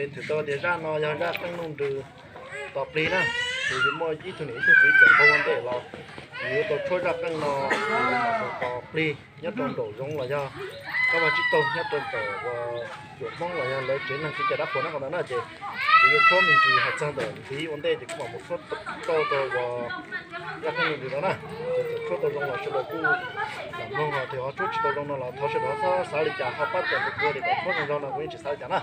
Thwm tau tias zaj no yog zaj qeej nuj nrws tos plig na, ces yuav muaj ib tug niam ib tug txiv txawm nqaug ua ntej los, ces yuav tau tshuab zaj qeej no tos plig nyob rau nraum zoov los yog qab vaj tsib taug nyob rau ntawm uas cuam Hmoob los yog lawv tsev neeg txiv cai dab qhuas na qhov ntawd na. Ces kuv yuav tshuab me ntsis hais txog ntawm ntxiv ua ntej ces kuv mam mus tshuab tau rau uas zaj qeej nuj nrws no na. Ces txawm tshuab tau zoo los sawv daws kuj lam mloog, ho txawm ho tshuab tsis tau zoo no los thov sawv daws txhob xav li cas, ho pab tawm tus kuv tias kom tshuab zoo zoo no kuv yeej tsis xav li cas na.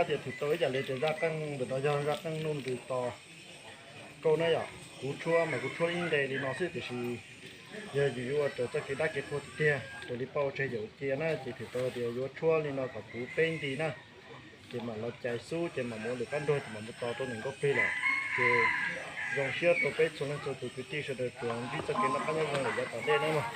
Ces thwm tau ib yam li tias zaj qeej ntawm no yog zaj qeej nuj ntws tos kauj na yom. Kuv tshuab mas kuv tshuab ib nqe li no xwb tiam sis yog yus yuav ua raws txoj kev dab kev qhua tiag tiag raws li paj ua tseg yaum cia na ces thwm tau tias yuav tshuab li no kom puv peb nti na. Ces mam los cais xub ces mam mus ua lwm qab nruag ces mam mus tos rau nees nkaum plig lawm. Ces zoo siab rau peb txhua leej txhua tus kwv tij sawv daws tsuas ntsib txoj kev noj qab nyob zoo lawm yav tom ntej nawb mog.